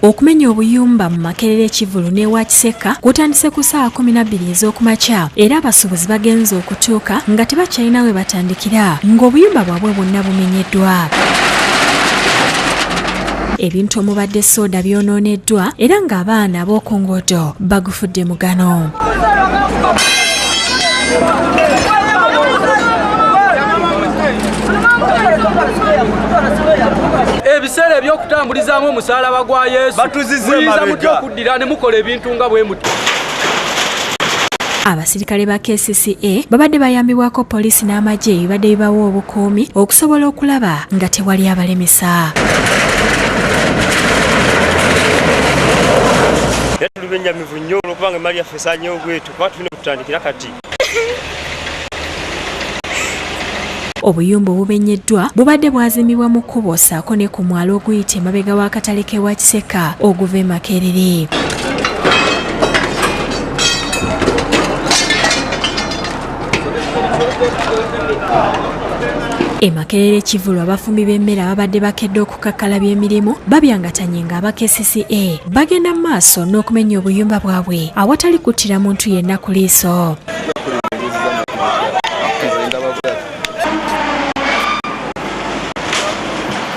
Okumenya obuyumba mu Makerere Kivulu ne Wakiseka kutandise ku ssaawa 12 ez'okumakya era abasuubuzi bagenze okutuuka nga tebakyalina we batandikira ng'obuyumba bwabwe bwonna bumenyeddwa. Ebintu omubadde soda byonooneddwa era ng'abaana ab'oku nguudo bagufudde mugano. Ebiseera eby'okutambulizaamu omusaalaba gwa Yesu muyinza mutya okuddira ne mukola ebintu nga bwe mutyo. Abasirikale ba KCCA babadde bayambibwako poliisi n'amagye ebibadde bibawa obukuumi okusobola okulaba nga tewali abalemesa. Era tuli bennyamivu nnyo olw'okubanga emmali yaffe esaanyeewo bwetyo kuba tulina okutandikira kati. Obuyumba obumenyeddwa bubadde bwazimbibwa mu kkubo ssaako ne ku mwalo oguyita emabega w'akatale k'e Wakiseka oguva e Makerere. E Makerere Kivulu abafumbi b'emmere ababadde bakedde okukakkalabya emirimu babyangatanye ng'aba KCCA bagenda mu maaso n'okumenya obuyumba bwabwe awatali kuttira muntu yenna ku liiso.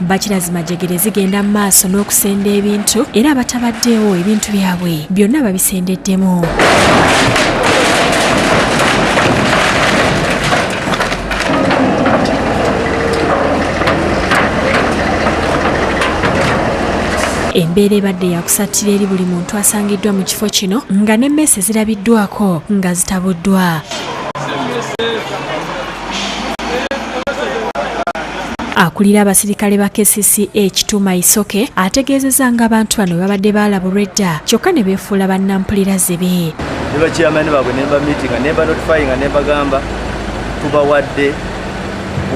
Bakirazi majegere zigenda mu maaso n'okusenda ebintu era abatabaddeewo ebintu byabwe byonna babisendeddemu. Embeera ebadde yakusattira eri buli muntu asangiddwa mu kifo kino nga n'emmese zirabiddwako nga zitabuddwa. Akulira abasirikale ba KCCA Kituuma Isoke ategeezezza ng'abantu bano babadde baalabulwa edda kyokka ne beefuula bannampulira zibi. Ne bachairman baabwe ne mba-meetinga ne mba-notifyinga ne mbagamba tubawadde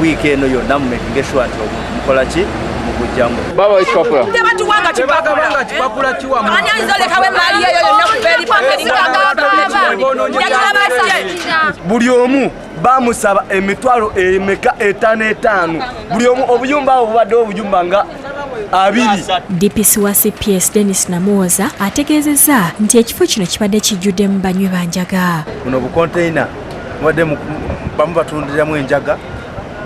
wiiki eno yonna mu making sure nti mukola ki mugujjamu. Baba ekipapula. Tebatuwanga kipapula. Kiwa mu. Ani ayinza olekawo emmaali eyo yonna kuva eri paka eri Buli omu bamusaba emitwalo emeka 55 buli omu obuyumba obwo bubadde obuyumba nga 2. DPC wa CPS Dennis Namuwoza ategeezezza nti ekifo kino kibadde kijjuddemu banywi ba njaga. Buno bukonteina mubadde bamu batundiramu enjaga,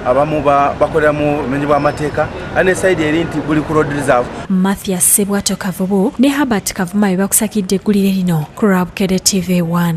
abamu bakoleramu obumenyi bw'amateeka, ate ne sayidi eri nti buli ku road reserve. Mathias Sebwato Kavubu ne Herbert Kavuma be bakusakidde eggulire lino ku Bukedde TV 1.